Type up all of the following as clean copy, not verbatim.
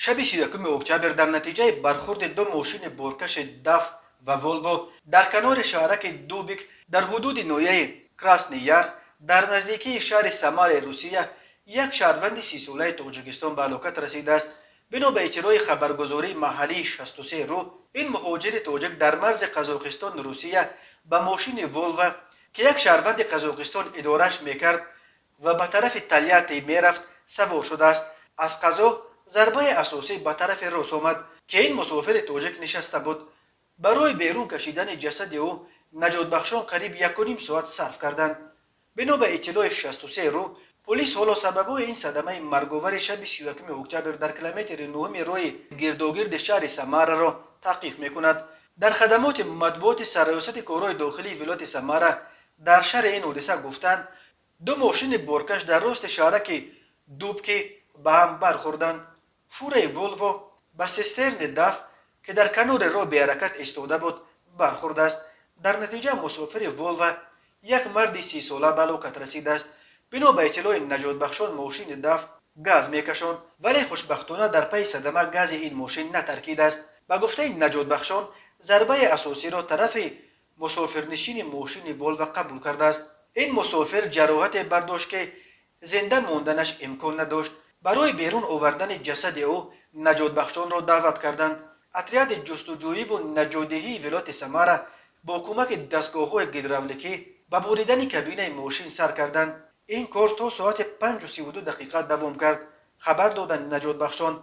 Шаби 31 октябр дар натиҷаи бархурди ду мошини боркаши ДАФ ва Волво дар канори шаҳраки Дубик дар ҳудуди ноҳияи Красный Яр дар наздикии шаҳри Самараи Русия як шаҳрванди 30-солаи Тоҷикистон ба ҳалокат расидааст. Бино ба иттилои хабаргузории маҳаллии 63 ру, ин муҳоҷири тоҷик дар марзи Қазоқистону Русия ба мошини Волва, ки як шаҳрванди Қазоқистон идорааш мекард ва ба тарафи Тольятти мерафт, савор шудааст. Аз қазо зарбаи асосӣ ба тарафи рост омад, ки ин мусофири тоҷик нишаста буд. Барои берун кашидани ҷасади ӯ наҷотбахшон қариб 1,5 соат сарф карданд. Бино ба иттилои 63 ру, полис ҳоло сабабҳои ин садамаи марговари шаби 31 октябр дар километри нуҳуми роҳи гирдогирди шаҳри Самараро таҳқиқ мекунад. Дар хадамоти матбуоти Сарраёсати корҳои дохилии вилояти Самара дар шарҳи ин ҳодиса гуфтанд: ду мошини боркаш дар рости шаҳраки Дубки ба ҳам бархӯрданд. Фураи Волво ба систерни ДАФ, ки дар канори роҳ беҳаракат истода буд, бархӯрдааст. Дар натиҷа мусофири Волва, як марди 30-сола, ба ҳалокат расидааст. Бино ба иттилои наҷотбахшон, мошини ДАФ газ мекашонд, вале хушбахтона дар пайи садама гази ин мошин натаркидааст. Ба гуфтаи наҷотбахшон, зарбаи асосиро тарафи мусофирнишини мошини Волва қабул кардааст. Ин мусофир ҷароҳате бардошт, ки зинда монданаш имкон надошт. Барои берун овардани ҷасади ӯ наҷотбахшонро даъват карданд. Отряди ҷустуҷӯиву наҷотдиҳии вилояти Самара бо кӯмаки дастгоҳҳои гидравликӣ ба буридани кабинаи мошин сар карданд. Ин кор то соати 5:32 дақиқа давом кард, хабар доданд наҷотбахшон.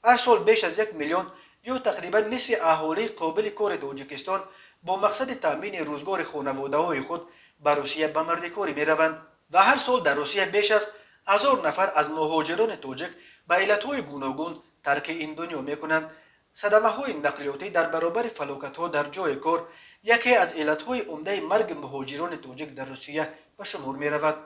Ҳар сол беш аз 1 миллион ё тақрибан нисфи аҳолии қобили кори Тоҷикистон бо мақсади таъмини рӯзгори хонаводаҳои худ ба Русия ба мардикорӣ мераванд ва ҳар сол дар Русия беш аз 1000 нафар аз муҳоҷирони тоҷик ба иллатҳои гуногун тарки ин дунё мекунанд. Садамаҳои нақлиётӣ дар баробари фалокатҳо дар ҷои кор яке аз иллатҳои умдаи марги муҳоҷирони тоҷик дар Русия ба шумор меравад.